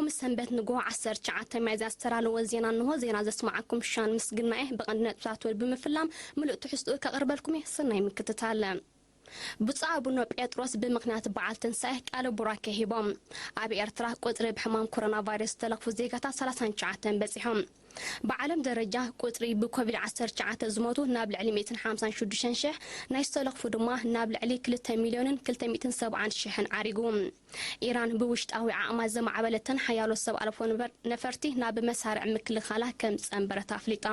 ሎሚ ሰንበት ንግሆ ዓሰርተ ትሽዓተ ሚያዝያ ዝተዳለወ ዜና እንሆ። ዜና ዘስማዓኩም ሻን ምስግናኤ። ብቐንዲ ነጥብታቱ ብምፍላም ምሉእ ትሕዝትኡ ከቕርበልኩም እየ። ሰናይ ምክትታል። ብፁዕ ኣቡነ ጴጥሮስ ብምኽንያት በዓል ትንሳኤ ቃለ ቡራኬ ሂቦም። ኣብ ኤርትራ ቁጽሪ ብሕማም ኮሮና ቫይረስ ዝተለኽፉ ዜጋታት ሰላሳን ትሽዓተን በጺሖም። ብዓለም ደረጃ ቁጽሪ ብኮቪድ ዓሰርተ ትሽዓተ ዝሞቱ ናብ ልዕሊ ሚእትን ሓምሳን ሽዱሽተን ሽሕ፣ ናይ ዝተለኽፉ ድማ ናብ ልዕሊ ክልተ ሚልዮንን ክልተ ሚእትን ሰብዓን ሽሕን ዓሪጉ። ኢራን ብውሽጣዊ ዓቕማ ዘማዕበለተን ሓያሎ ሰብ ኣልፎ ነበር-፣ ነፈርቲ ናብ መሳርዕ ምክልኻላ ከም ጸንበረት ኣፍሊጣ።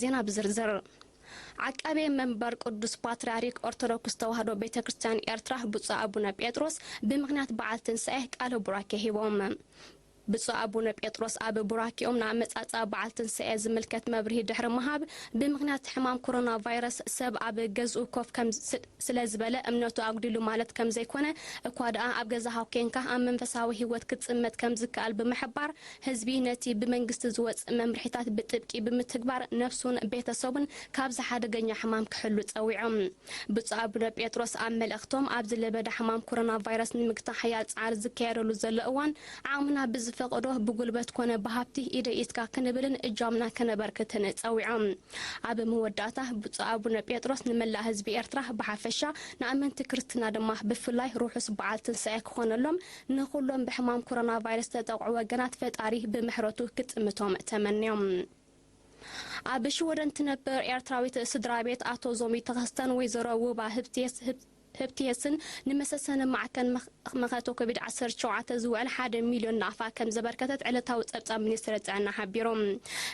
ዜና ብዝርዝር። ዓቃቤ መንበር ቅዱስ ፓትርያርክ ኦርቶዶክስ ተዋህዶ ቤተ ክርስቲያን ኤርትራ ብፁዕ ኣቡነ ጴጥሮስ ብምኽንያት በዓል ትንሳኤ ቃለ ቡራኬ ሂቦም። ብፁዕ ኣቡነ ጴጥሮስ ኣብ ቡራኬኦም ንኣመጻጽኣ በዓል ትንሳኤ ዝምልከት መብርሂ ድሕሪ ምሃብ፣ ብምኽንያት ሕማም ኮሮና ቫይረስ ሰብ ኣብ ገዝኡ ኮፍ ከም ስ-፣ ስለ ዝበለ እምነቱ ኣጉዲሉ ማለት ከም ዘይኮነ፣ እኳ ደኣ ኣብ ገዛኻ ኮንካ ኣብ መንፈሳዊ ህይወት ክትጽመድ ከም ዝከኣል ብምሕባር፣ ህዝቢ ነቲ ብመንግስቲ ዝወጽእ መምርሒታት ብጥብቂ ብምትግባር ነብሱን ቤተሰቡን ካብዚ ሓደገኛ ሕማም ክሕሉ ጸዊዖም። ብፁዕ ኣቡነ ጴጥሮስ ኣብ መልእኽቶም፣ ኣብዚ ለበዳ ሕማም ኮሮና ቫይረስ ንምግታእ ሓያል ጻዕሪ ዝካየደሉ ዘሎ እዋን፣ ዓቕምና ብዝፈቐዶ ብጉልበት ኮነ ብሃብቲ ኢደ ኢድካ ክንብልን እጃምና ከነበርክትን ጸዊዖም። ኣብ መወዳእታ ብፁዕ ኣቡነ ጴጥሮስ ንመላእ ህዝቢ ኤርትራ ብሓፈሻ ንኣመንቲ ክርስትና ድማ ብፍላይ ርሑስ በዓል ትንሳኤ ክኾነሎም፣ ንኹሎም ብሕማም ኮሮና ቫይረስ ዝተጠቕዑ ወገናት ፈጣሪ ብምሕረቱ ክጥምቶም ተመንዮም። ኣብ ሽወደን ትነብር ኤርትራዊት ስድራ ቤት ኣቶ ዞሚ ተኸስተን ወይዘሮ ውባ ህብትየስ-፣ ህብ-፣ ህብትየስን ንመሰሰኒ ማዕከን መኽ-፣ መኸተ ኮቪድ ዓሰርተ ሸውዓተ ዝውዕል ሓደ ሚልዮን ናቕፋ ከም ዘበርከተት ዕለታዊ ጸብጻብ ሚኒስትሪ ጥዕና ሓቢሩ።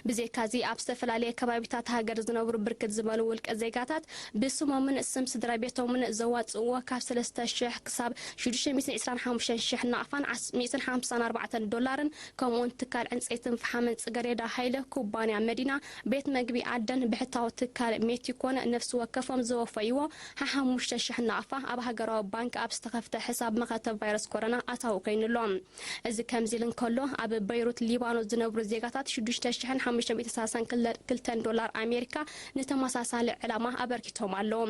ብዘይካዚ ኣብ ዝተፈላለየ ከባቢታት ሃገር ዝነብሩ ብርክት ዝበሉ ውልቀ ዜጋታት ብስሞምን ስም ስድራ ቤቶምን ዘዋጽእዎ ካብ ሰለስተ ሽሕ ክሳብ ሽዱሽተ ሚእትን ዕስራን ሓሙሽተን ሽሕ ናቕፋን ዓስ-፣ ሚእትን ሓምሳን ኣርባዕተን ዶላርን፣ ከምኡውን ትካል ዕንጸይትን ፈሓምን ጽገሬዳ ሃይለ ኩባንያ መዲና ቤት መግቢ ኣደን ብሕታዊ ትካል ሜቲኮን ነፍሲ ወከፎም ዘወፈይዎ ሓሓሙሽተ ሽሕ ናቕፋ ኣብ ሃገራዊ ባንክ ኣብ ዝተኸፍተ ሕሳብ መኸተ ቫይረስ ኮሮና ኣታዊ ኮይኑሎ። እዚ ከምዚ ኢሉ እንከሎ፣ ኣብ በይሩት ሊባኖስ ዝነብሩ ዜጋታት ሽዱሽተ ሽሕን ሓሙሽተ ሚእትን ሰላሳን ክልተን ዶላር ኣሜሪካ ንተመሳሳሊ ዕላማ ኣበርኪቶም ኣለዉ።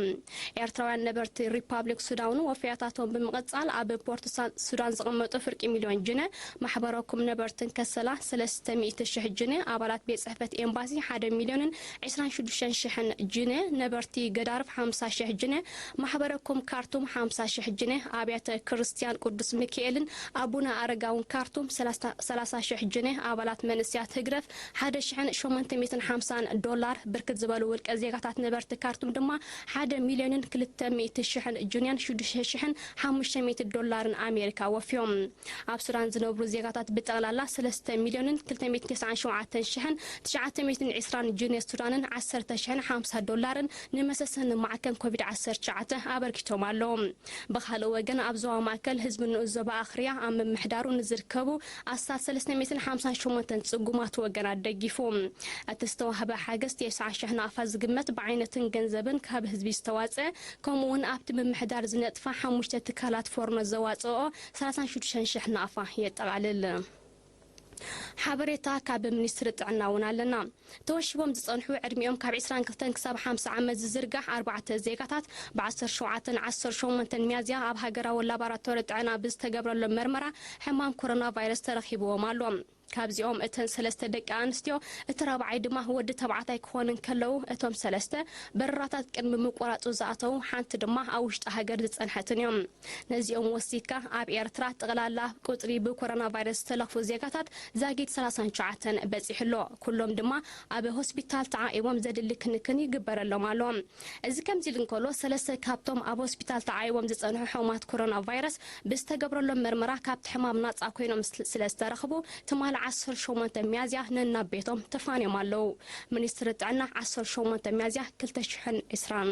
ኤርትራውያን ነበርቲ ሪፓብሊክ ሱዳን እውን ወፈያታቶም ብምቕጻል፣ ኣብ ፖርት ሳ-፣ ሱዳን ዝቕመጡ ፍርቂ ሚልዮን ጅነ፣ ማሕበረኩም ነበርትን ከሰላ ሰለስተ ሚእቲ ሽሕ ጅነ፣ ኣባላት ቤት ጽሕፈት ኤምባሲ ሓደ ሚልዮንን ዕስራን ሽዱሽተን ሽሕን ጅነ፣ ነበርቲ ገዳርፍ ሓምሳ ሽሕ ጅነ፣ ማሕበረኩም ካርቱም ሓምሳ ሽሕ ጅነ፣ ኣብያተ ክርስትያን ቅዱስ ሚካኤልን ኣቡነ ኣረጋውን ካርቱም ሰላሳ፣ ሰላሳ ሽሕ ጅነ፣ ኣባላት መንእሰያት ህግደፍ ሓደ ሽሕን ሸሞንተ ሚእትን ሓምሳን ዶላር፣ ብርክት ዝበሉ ውልቀ ዜጋታት ነበርቲ ካርቱም ድማ ሓደ ሚልዮንን ክልተ ሚእቲ ሽሕን ጅንያን ሽዱሽተ ሽሕን ሓሙሽተ ሚእቲ ዶላርን ኣሜሪካ ወፍዮም። ኣብ ሱዳን ዝነብሩ ዜጋታት ብጠቕላላ ሰለስተ ሚልዮንን ክልተ ሚእትን ተስዓን ሸውዓተን ሽሕን ትሽዓተ ሚእትን ዕስራን ጅንየ ሱዳንን ዓሰርተ ሽሕን ሓምሳ ዶላርን ንመሰሰኒ ማዕከን ኮቪድ ዓሰርተ ትሽዓተ ኣበርኪቶም ኣለዉ። ብኻልእ ወገን፣ ኣብ ዞባ ማእከል ህዝቢ ንኡስ ዞባ ኣኽርያ ኣብ ምምሕዳሩ ንዝርከቡ ኣስታት ሰለስተ ሚእትን ሓምሳን ሸሞንተን ጽጉማት ወገናት ደጊፉ። እቲ ዝተዋህበ ሓገዝ ተስዓ ሽሕ ናቕፋ ዝግመት ብዓይነትን ገንዘብን ካብ ህዝቢ ዝተዋጽአ፣ ከምኡውን ኣብቲ ምምሕዳር ዝነጥፋ ሓሙሽተ ትካላት ፎርኖ ዘዋጽኦ ሰላሳን ሽዱሽተን ሽሕ ናቕፋ የጠቓልል። ሓበሬታ ካብ ሚኒስትሪ ጥዕና እውን ኣለና። ተወሺቦም ዝጸንሑ ዕድሚኦም ካብ ዕስራን ክልተን ክሳብ ሓምሳ ዓመት ዝዝርጋሕ ኣርባዕተ ዜጋታት ብ ዓሰርተ ሸውዓተን ዓሰርተ ሸሞንተን ሚያዝያ ኣብ ሃገራዊ ላቦራቶሪ ጥዕና ብዝተገብረሎም መርመራ ሕማም ኮሮና ቫይረስ ተረኺብዎም ኣሎ። ካብዚኦም እተን ሰለስተ ደቂ ኣንስትዮ፣ እቲ ራብዓይ ድማ ወዲ ተባዕታይ ክኾኑ እንከለዉ፣ እቶም ሰለስተ በረራታት ቅድሚ ምቁራጹ ዝኣተዉ፣ ሓንቲ ድማ ኣብ ውሽጢ ሃገር ዝጸንሐትን እዮም። ነዚኦም ወሲድካ ኣብ ኤርትራ ጠቕላላ ቁጽሪ ብኮሮና ቫይረስ ዝተለኽፉ ዜጋታት ዛጊድ ሰላሳን ትሽዓተን በጺሑ ኣሎ። ኩሎም ድማ ኣብ ሆስፒታል ተዓቂቦም ዘድሊ ክንክን ይግበረሎም ኣሎ። እዚ ከምዚ ኢሉ እንከሎ፣ ሰለስተ ካብቶም ኣብ ሆስፒታል ተዓቂቦም ዝጸንሑ ሕሙማት ኮሮና ቫይረስ ብዝተገብረሎም መርመራ ካብቲ ሕማም ናጻ ኮይኖም ስለ ዝተረኽቡ፣ ትማሊ ዓሰርተ ሸሞንተ ሚያዝያ ነናብ ቤቶም ተፋንዮም ኣለዉ። ሚኒስትሪ ጥዕና ዓሰርተ ሸሞንተ ሚያዝያ ክልተ ሽሕን ዕስራን።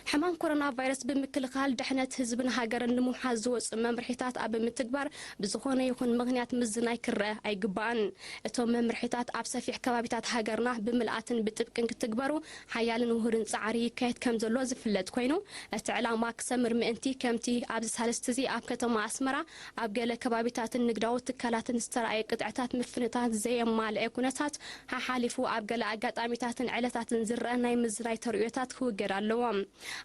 ሕማም ኮሮና ቫይረስ ብምክልኻል ድሕነት ህዝብን ሃገርን ንምውሓስ ዝወፁ መምርሒታት ኣብ ምትግባር ብዝኾነ ይኹን ምኽንያት ምዝናይ ክረአ ኣይግባእን። እቶም መምርሒታት ኣብ ሰፊሕ ከባቢታት ሃገርና ብምልኣትን ብጥብቅን ክትግበሩ ሓያልን ውሁድን ጻዕሪ ይካየድ ከም ዘሎ ዝፍለጥ ኮይኑ፣ እቲ ዕላማ ክሰምር ምእንቲ ከምቲ ኣብዚ ሳልስቲ እዚ ኣብ ከተማ ኣስመራ ኣብ ገለ ከባቢታትን ንግዳዊ ትካላትን ዝተራእየ ቅጥዕታት ምፍንታት ዘየማልአ ኩነታት ሓሓሊፉ ኣብ ገለ ኣጋጣሚታትን ዕለታትን ዝረአ ናይ ምዝናይ ተርእዮታት ክውገድ ኣለዎ።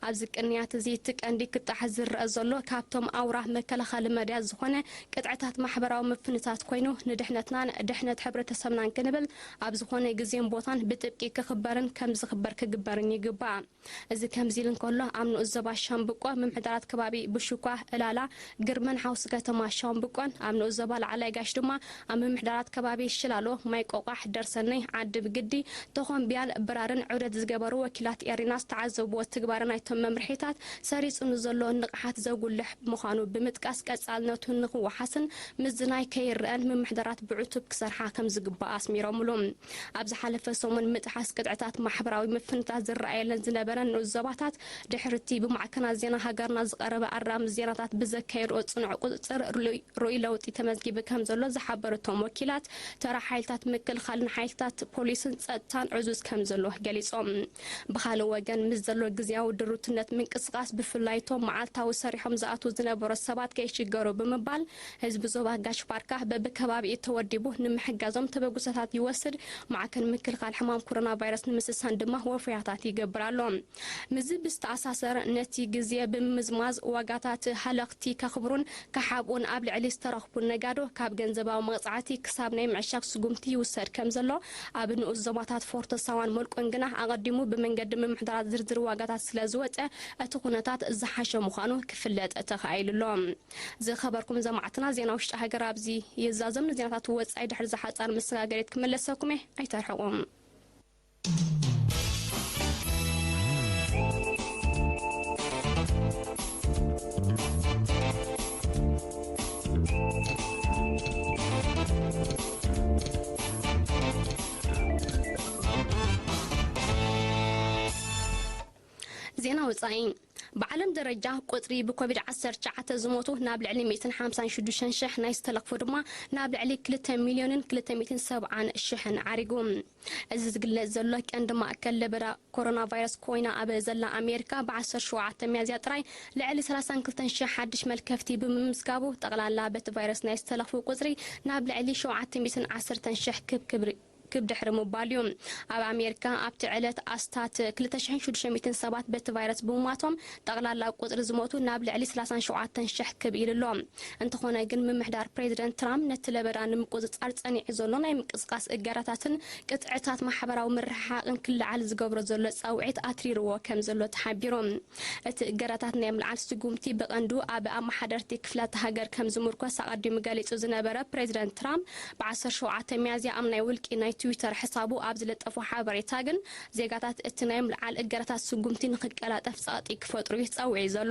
ኣብዚ ቅንያት እዚ እቲ ቀንዲ ክጣሕ ዝረአ ዘሎ ካብቶም ኣውራ መከላኸሊ መድያት ዝኾነ ቅጥዕታት ማሕበራዊ ምፍንታት ኮይኑ፣ ንድሕነትናን ድሕነት ሕብረተሰብናን ክንብል ኣብ ዝኾነ ግዜን ቦታን ብጥብቂ ክኽበርን ከም ዝኽበር ክግበርን ይግባእ። እዚ ከምዚ ኢሉ እንከሎ፣ ኣብ ንኡስ ዞባ ሻምብቆ ምምሕዳራት ከባቢ ብሹኳ፣ ዕላላ፣ ግርመን ሓውሲ ከተማ ሻምብቆን ኣብ ንኡስ ዞባ ላዕላይ ጋሽ ድማ ኣብ ምምሕዳራት ከባቢ ሽላሎ፣ ማይ ቆቋሕ፣ ደርሰነይ፣ ዓዲ ብግዲ፣ ተኾምቢያን ብራርን ዑደት ዝገበሩ ወኪላት ኤሪና ዝተዓዘብዎ ትግባረ ናይቶም መምርሒታት ሰሪጹ ንዘሎ ንቕሓት ዘጉልሕ ምዃኑ ብምጥቃስ፣ ቀጻልነቱ ንኽወሓስን ምዝናይ ከይረኣን ምምሕዳራት ብዕቱብ ክሰርሓ ከም ዝግባእ ኣስሚሮምሉ። ኣብ ዝሓለፈ ሰሙን ምጥሓስ ቅጥዕታት ማሕበራዊ ምፍንታት ዝረኣየለን ዝነበረን ንኡስ ዞባታት፣ ድሕሪ እቲ ብማዕከናት ዜና ሃገርና ዝቐረበ ኣራሚ ዜናታት ብዘካየድኦ ጽኑዕ ቁጽጽር ርሉይ ርኡይ ለውጢ ተመዝጊቡ ከም ዘሎ ዝሓበሩ እቶም ወኪላት፣ ተራ ሓይልታት ምክልኻልን ሓይልታት ፖሊስን ጸጥታን ዕዙዝ ከም ዘሎ ገሊጾም። ብኻልእ ወገን፣ ምስ ዘሎ ግዝያዊ ድሩትነት ምንቅስቓስ፣ ብፍላይ እቶም መዓልታዊ ሰሪሖም ዝኣትዉ ዝነበሩ ሰባት ከይሽገሩ ብምባል፣ ህዝቢ ዞባ ጋሽ ባርካ በብከባቢኡ ተወዲቡ ንምሕጋዞም ተበግሶታት ይወስድ። ማዕከን ምክልኻል ሕማም ኮሮና ቫይረስ ንምስሳን ድማ ወፈያታት ይገብር ኣሎ። ምስዚ ብዝተኣሳሰር፣ ነቲ ግዜ ብምምዝማዝ ዋጋታት ሃለኽቲ ከኽብሩን ክሓብኡን ኣብ ልዕሊ ዝተረኽቡ ነጋዶ ካብ ገንዘባዊ መቕጻዕቲ ክሳብ ናይ ምዕሻግ ስጉምቲ ይውሰድ ከም ዘሎ ኣብ ንኡስ ዞባታት ፎርቶ ሳዋን ሞልቆን ግና ኣቐዲሙ ብመንገዲ ምምሕዳራት ዝርዝር ዋጋታት ስለ ዝወጸ እቲ ኩነታት ዝሓሸ ምዃኑ ክፍለጥ ተኻኢሉ ኣሎ። ዝኸበርኩም ሰማዕትና፣ ዜና ውሽጢ ሃገር ኣብዚ ይዛዘም። ንዜናታት ወጻኢ ድሕሪ ዝሓጻር መሰጋገሪት ክመለሰኩም እየ፣ ኣይተርሕቑ። ዜና ወጻኢ። ብዓለም ደረጃ ቁጽሪ ብኮቪድ ዓሰርተ ትሽዓተ ዝሞቱ ናብ ልዕሊ ሚእትን ሓምሳን ሽዱሽተን ሽሕ፣ ናይ ዝተለኽፉ ድማ ናብ ልዕሊ ክልተ ሚልዮንን ክልተ ሚእትን ሰብዓን ሽሕን ዓሪጉ። እዚ ዝግለጽ ዘሎ፣ ቀንዲ ማእከል ለበዳ ኮሮና ቫይረስ ኮይና ኣብ ዘላ ኣሜሪካ፣ ብ ዓሰርተ ሸውዓተ ሚያዝያ ጥራይ ልዕሊ ሰላሳን ክልተን ሽሕ ሓድሽ መልከፍቲ ብምምዝጋቡ፣ ጠቕላላ በቲ ቫይረስ ናይ ዝተለኽፉ ቁጽሪ ናብ ልዕሊ ሸውዓተ ሚእትን ዓሰርተን ሽሕ ክብ ክብሪ ክብ ድሕሪ ምባል እዩ። ኣብ ኣሜሪካ ኣብቲ ዕለት ኣስታት ክልተ ሽሕን ሽዱሽተ ሚእትን ሰባት በቲ ቫይረስ ብምሟቶም፣ ጠቕላላ ቁጽሪ ዝሞቱ ናብ ልዕሊ ሰላሳን ሸውዓተን ሽሕ ክብ ኢሉ ኣሎ። እንተኾነ ግን፣ ምምሕዳር ፕሬዚደንት ትራምፕ ነቲ ለበዳ ንምቁጽጻር ጸኒዑ ዘሎ ናይ ምንቅስቓስ እገዳታትን ቅጥዕታት ማሕበራዊ ምርሕሓቕን ክለዓል ዝገብሮ ዘሎ ጻውዒት ኣትሪርዎ ከም ዘሎ ተሓቢሩ። እቲ እገዳታት ናይ ምልዓል ስጉምቲ ብቐንዱ ኣብ ኣመሓደርቲ ክፍላተ ሃገር ከም ዝምርኮስ ኣቐዲሙ ገሊጹ ዝነበረ ፕሬዚደንት ትራምፕ፣ ብ ዓሰርተ ሸውዓተ ሚያዝያ ኣብ ናይ ውልቂ ናይ ትዊተር ሕሳቡ ኣብ ዝለጠፎ ሓበሬታ ግን፣ ዜጋታት እቲ ናይ ምልዓል እገዳታት ስጉምቲ ንኽቀላጠፍ ጸቕጢ ክፈጥሩ እዩ ጸዊዑ ዘሎ።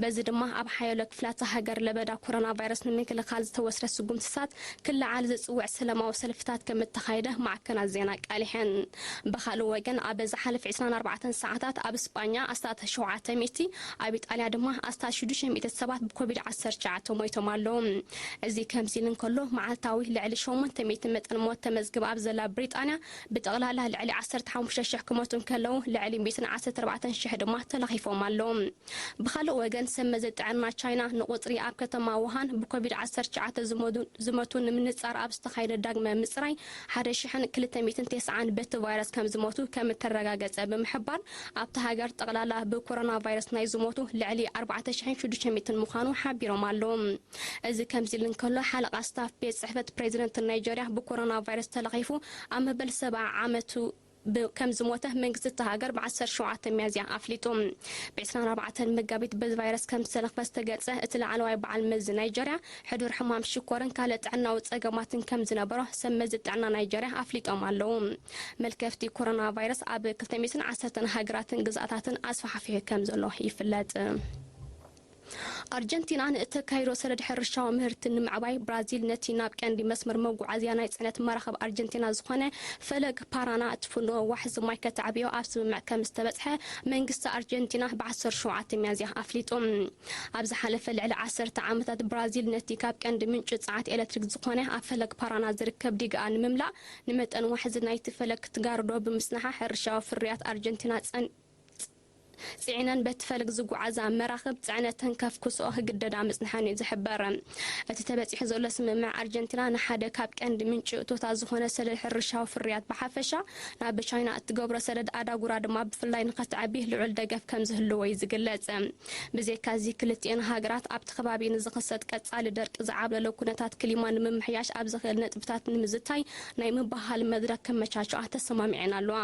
በዚ ድማ ኣብ ሓያሎ ክፍላተ ሃገር ለበዳ ኮሮና ቫይረስ ንምክልኻል ዝተወስደ ስጉምትታት ክለዓል ዝጽውዕ ሰላማዊ ሰልፍታት ከም እተኻየደ ማዕከናት ዜና ኣቃሊሐን። ብኻልእ ወገን፣ ኣብ ዝሓለፈ ዕስራን ኣርባዕተን ሰዓታት ኣብ ስጳኛ ኣስታት ሸውዓተ ሚእቲ፣ ኣብ ኢጣልያ ድማ ኣስታት ሽዱሽተ ሚእቲ ሰባት ብኮቪድ ዓሰርተ ትሽዓተ ሞይቶም ኣለዉ። እዚ ከምዚ ኢሉ እንከሎ፣ መዓልታዊ ልዕሊ ሸሞንተ ሚእቲ መጠን ሞት ተመዝግብ ኣብ ዘላ ብሪጣንያ፣ ብጠቕላላ ልዕሊ ዓሰርተ ሓሙሽተ ሽሕ ክሞቱ እንከለዉ፣ ልዕሊ ሚእትን ዓሰርተ ኣርባዕተን ሽሕ ድማ ተለኺፎም ኣለዉ። ብኻልእ ወገን፣ ሰብ መዚ ጥዕና ቻይና ንቁጽሪ ኣብ ከተማ ውሃን ብኮቪድ ዓሰርተ ትሽዓተ ዝሞቱ፣ ዝሞቱ ንምንጻር ኣብ ዝተኻየደ ዳግመ ምጽራይ፣ ሓደ ሽሕን ክልተ ሚእትን ተስዓን በቲ ቫይረስ ከም ዝሞቱ ከም እተረጋገጸ ብምሕባር፣ ኣብታ ሃገር ጠቕላላ ብኮሮና ቫይረስ ናይ ዝሞቱ ልዕሊ ኣርባዕተ ሽሕን ሽዱሽተ ሚእትን ምዃኑ ሓቢሮም ኣለዉ። እዚ ከምዚ ኢሉ እንከሎ፣ ሓለቓ ስታፍ ቤት ጽሕፈት ፕሬዚደንት ናይጀርያ ብኮሮና ቫይረስ ተለኺፉ ኣብ መበል ሰብዓ ዓመቱ ብ-፣ ከም ዝሞተ መንግስቲ እታ ሃገር ብ ዓሰርተ ሸውዓተ ሚያዝያ ኣፍሊጡ። ብ ዕስራን ኣርባዕተን መጋቢት በዚ ቫይረስ ከም ዝተለኽፈ ዝተገልጸ እቲ ላዕለዋይ በዓል መዚ ናይጀርያ፣ ሕዱር ሕማም ሽኮርን ካልእ ጥዕናዊ ጸገማትን ከም ዝነበሮ ሰብ መዚ ጥዕና ናይጀርያ ኣፍሊጦም ኣለዉ። መልከፍቲ ኮሮና ቫይረስ ኣብ ክልተ ሚእትን ዓሰርተን ሃገራትን ግዝኣታትን ኣስፋሕፊሑ ከም ዘሎ ይፍለጥ። ኣርጀንቲና ንእተካይዶ ሰደድ ሕርሻዊ ምህርቲ ንምዕባይ፣ ብራዚል ነቲ ናብ ቀንዲ መስመር መጓዓዝያ ናይ ጽዕነት መራኽብ ኣርጀንቲና ዝኾነ ፈለግ ፓራና እትፍንዎ ዋሕዚ ማይ ከተዕብዮ ኣብ ስምምዕ ከም ዝተበጽሐ መንግስቲ ኣርጀንቲና ብ ዓሰርተ ሸውዓተ ሚያዝያ ኣፍሊጡ። ኣብ ዝሓለፈ ልዕሊ ዓሰርተ ዓመታት፣ ብራዚል ነቲ ካብ ቀንዲ ምንጪ ጸዓት ኤሌክትሪክ ዝኾነ ኣብ ፈለግ ፓራና ዝርከብ ዲጋኣ ንምምላእ፣ ንመጠን ዋሕዚ ናይቲ ፈለግ ክትጋርዶ ብምጽንሓ፣ ሕርሻዊ ፍርያት ኣርጀንቲና ጸን-፣ ጽዒነን በቲ ፈለግ ዝጓዓዛ መራኽብ ጽዕነተን ከፍክስኦ ክግደዳ ምጽንሐን እዩ ዝሕበር። እቲ ተበጺሑ ዘሎ ስምምዕ ኣርጀንቲና ንሓደ ካብ ቀንዲ ምንጪ እቶታት ዝኾነ ሰደድ ሕርሻዊ ፍርያት ብሓፈሻ፣ ናብ ቻይና እትገብሮ ሰደድ ኣዳጉራ ድማ ብፍላይ ንኸትዕቢ ልዑል ደገፍ ከም ዝህልዎ እዩ ዝግለጽ። ብዘይካዚ ክልቲኤን ሃገራት ኣብቲ ከባቢ ንዝኽሰት ቀጻሊ ደርቂ ዝዓብለሎ ኩነታት ክሊማ ንምምሕያሽ ኣብ ዝኽእል ነጥብታት ንምዝታይ ናይ ምብህሃል መድረኽ ከመቻችኣ ተሰማሚዐን ኣለዋ።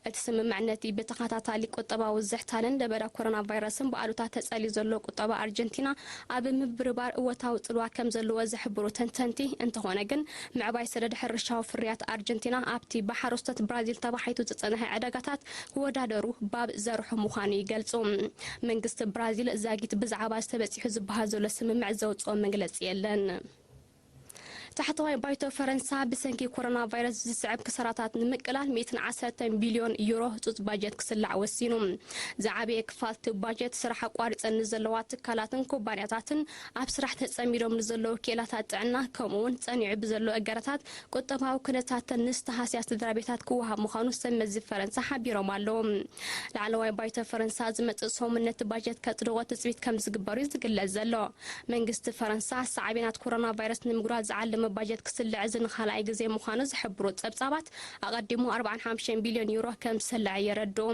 እቲ ስምምዕ ነቲ ብተኸታታሊ ቁጠባዊ ዝሕታልን ለበዳ ኮሮና ቫይረስን ብኣሉታ ተጸልዩ ዘሎ ቁጠባ ኣርጀንቲና ኣብ ምብርባር እወታዊ ጽልዋ ከም ዘለዎ ዝሕብሩ ተንተንቲ፣ እንተኾነ ግን ምዕባይ ሰደድ ሕርሻዊ ፍርያት ኣርጀንቲና ኣብቲ ብሓረስቶት ብራዚል ተባሒቱ ዝጸንሐ ዕዳጋታት ክወዳደሩ ባብ ዘርሑ ምዃኑ ይገልጹ። መንግስቲ ብራዚል ዛጊት ብዛዕባ ዝተበጺሑ ዝበሃል ዘሎ ስምምዕ ዘውጽኦ መግለጺ የለን። ታሕተዋይ ባይቶ ፈረንሳ ብሰንኪ ኮሮና ቫይረስ ዝስዕብ ክሳራታት ንምቅላል ሚእትን ዓሰርተን ቢልዮን ዩሮ ህጹጽ ባጀት ክስላዕ ወሲኑ። ዝዓበየ ክፋል እቲ ባጀት ስራሕ ኣቋሪጸን ንዘለዋ ትካላትን ኩባንያታትን፣ ኣብ ስራሕ ተጸሚዶም ንዘለዉ ክኢላታት ጥዕና፣ ከምኡ'ውን ጸኒዑ ብዘሎ እገዳታት ቁጠባዊ ኩነታተን ንዝተሃስያ ስድራ ቤታት ክወሃብ ምዃኑ ሰብ መዚ ፈረንሳ ሓቢሮም ኣለዉ። ላዕለዋይ ባይቶ ፈረንሳ ዝመጽእ ሰሙን ነቲ ባጀት ከጽድቖ ትጽቢት ከም ዝግበር እዩ ዝግለጽ ዘሎ። መንግስቲ ፈረንሳ ሳዕቤናት ኮሮና ቫይረስ ንምጉዳል ዝዓለመ ባጀት ክስልዕ እዚ ንኻልኣይ ግዜ ምዃኑ ዝሕብሩ ጸብጻባት፣ ኣቐዲሙ ኣርባዓን ሓሙሽተን ቢልዮን ዩሮ ከም ዝሰለዐ የረድኡ።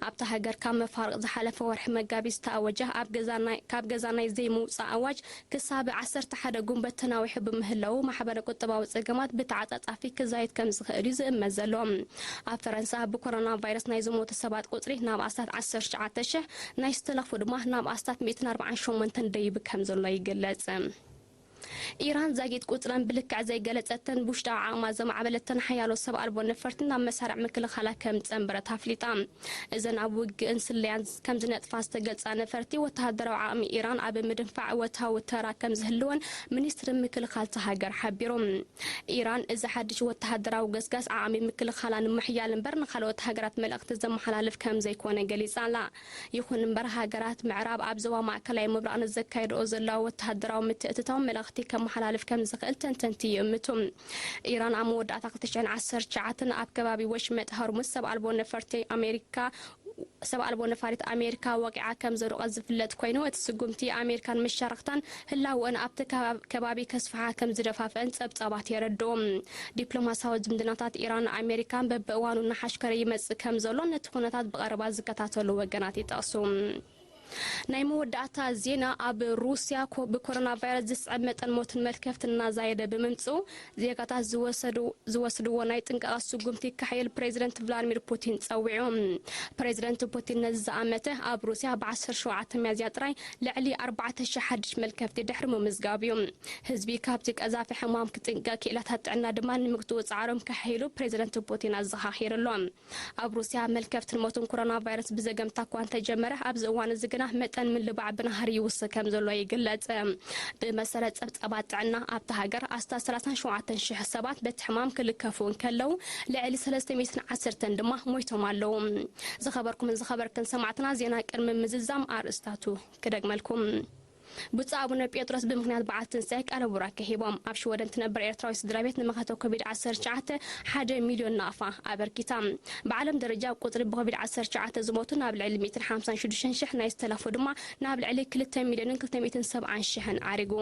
ኣብታ ሃገር ካብ መፋርቕ ዝሓለፈ ወርሒ መጋቢት ዝተኣወጀ ኣብ ገዛ ናይ፣ ካብ ገዛ ናይ ዘይምውጻእ ኣዋጅ ክሳብ ዓሰርተ ሓደ ጉንበት ተናዊሑ ብምህላዉ፣ ማሕበረ ቁጠባዊ ጸገማት ብተዓጻጻፊ ክዛየድ ከም ዝኽእል እዩ ዝእመት ዘሎ። ኣብ ፈረንሳ ብኮሮና ቫይረስ ናይ ዝሞቱ ሰባት ቁጽሪ ናብ ኣስታት ዓሰርተ ትሽዓተ ሽሕ፣ ናይ ዝተለኽፉ ድማ ናብ ኣስታት ሚእትን ኣርባዓን ሸሞንተን ደይቡ ከም ዘሎ ይግለጽ። ኢራን ዛጊት ቁጽረን ብልክዕ ዘይገለጸተን ብውሽጣዊ ዓቕማ ዘማዕበለተን ሓያሎ ሰብ ኣልቦ ነፈርቲ ናብ መሳርዕ ምክልኻላ ከም ጸንበረት ኣፍሊጣ። እዘን ኣብ ውግእን ስለያን ከም ዝነጥፋ ዝተገልጻ ነፈርቲ፣ ወተሃደራዊ ዓቕሚ ኢራን ኣብ ምድንፋዕ እወታዊ ተራ ከም ዝህልወን ሚኒስትሪ ምክልኻል እታ ሃገር ሓቢሩ። ኢራን እዚ ሓድሽ ወተሃደራዊ ገስጋስ ዓቕሚ ምክልኻላ ንምሕያል እምበር ንኻልኦት ሃገራት መልእኽቲ ዘመሓላልፍ ከም ዘይኮነ ገሊጻ ኣላ። ይኹን እምበር፣ ሃገራት ምዕራብ ኣብ ዞባ ማእከላይ ምብራቕ ንዘካየድኦ ዘለዋ ወተሃደራዊ ምትእትታው መልእኽቲ ከመሓላልፍ ከም ዝኽእል ተንተንቲ ይእምቱ። ኢራን ኣብ መወዳእታ ክልተ ሽሕን ዓሰርተ ትሽዓተን ኣብ ከባቢ ወሽመጥ ሆርሙዝ ሰብ ኣልቦ ነፈርቲ ኣሜሪካ፣ ሰብ ኣልቦ ነፋሪት ኣሜሪካ ወቂዓ ከም ዘድቖት ዝፍለጥ ኮይኑ፣ እቲ ስጉምቲ ኣሜሪካን መሻርኽታን ህላወአን ኣብቲ ከባብ-፣ ከባቢ ከስፍሓ ከም ዝደፋፍአን ጸብጻባት የረድኡ። ዲፕሎማሲያዊ ዝምድናታት ኢራን ኣሜሪካን በብእዋኑ እናሓሽከረ ይመጽእ ከም ዘሎ ነቲ ኩነታት ብቐረባ ዝከታተሉ ወገናት ይጠቕሱ። ናይ መወዳእታ ዜና፣ ኣብ ሩስያ ኮ-፣ ብኮሮና ቫይረስ ዝስዕብ መጠን ሞትን መልከፍትን እናዛየደ ብምምጽኡ፣ ዜጋታት ዝወሰዱ-፣ ዝወስድዎ ናይ ጥንቃቐ ስጉምቲ ከሐይል ፕሬዚደንት ቭላድሚር ፑቲን ጸዊዑ። ፕሬዚደንት ፑቲን ነዚ ዝኣመተ፣ ኣብ ሩስያ ብ ዓሰርተ ሸውዓተ ሚያዝያ ጥራይ ልዕሊ ኣርባዕተ ሽሕ ሓድሽ መልከፍቲ ድሕሪ ምምዝጋብ እዩ። ህዝቢ ካብቲ ቀዛፊ ሕማም ክጥንቀቕ፣ ክኢላታት ጥዕና ድማ ንምግትኡ ጻዕሮም ከሐይሉ ፕሬዚደንት ፑቲን ኣዘኻኺሩ ኣሎ። ኣብ ሩስያ መልከፍትን ሞትን ኮሮና ቫይረስ ብዘገምታ እኳ እንተጀመረ፣ ኣብዚ እዋን እዚ ግና መጠን ምልባዕ ብናህሪ ይውስኽ ከም ዘሎ ይግለጽ። ብመሰረት ጸብጻባት ጥዕና፣ ኣብታ ሃገር ኣስታት ሰላሳን ሸውዓተን ሽሕ ሰባት በቲ ሕማም ክልከፉ እንከለዉ፣ ልዕሊ ሰለስተ ሚእትን ዓሰርተን ድማ ሞይቶም ኣለዉ። ዝኸበርኩምን ዝኸበርክን ሰማዕትና፣ ዜና ቅድሚ ምዝዛም ኣርእስታቱ ክደግመልኩም። ብፁዕ ኣቡነ ጴጥሮስ ብምኽንያት በዓል ትንሳኤ ቃለ ቡራኬ ሂቦም። ኣብ ሽወደን ትነብር ኤርትራዊ ስድራ ቤት ንመኸተ ኮቪድ ዓሰርተ ትሽዓተ ሓደ ሚልዮን ናቕፋ ኣበርኪታ። ብዓለም ደረጃ ቁጽሪ ብኮቪድ ዓሰርተ ትሽዓተ ዝሞቱ ናብ ልዕሊ ሚእትን ሓምሳን ሽዱሽተን ሽሕ፣ ናይ ዝተለኽፉ ድማ ናብ ልዕሊ ክልተ ሚልዮንን ክልተ ሚእትን ሰብዓን ሽሕን ዓሪጉ።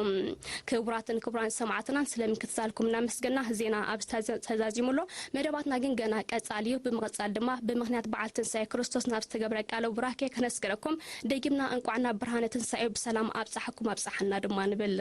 ክቡራትን ክቡራን ሰማዕትናን፣ ስለ ምክትታልኩም እናመስገና፣ ዜና ኣብዚ ተዘ-፣ ተዛዚሙ ኣሎ። መደባትና ግን ገና ቀጻሊ እዩ። ብምቕጻል ድማ ብምኽንያት በዓል ትንሳኤ ክርስቶስ ናብ ዝተገብረ ቃለ ቡራኬ ከነስግረኩም ደጊምና እንቋዕ ናብ ብርሃነ ትንሳኤ ብሰላም ኣብጻሕኩም ኣብጻሓና ድማ ንብል።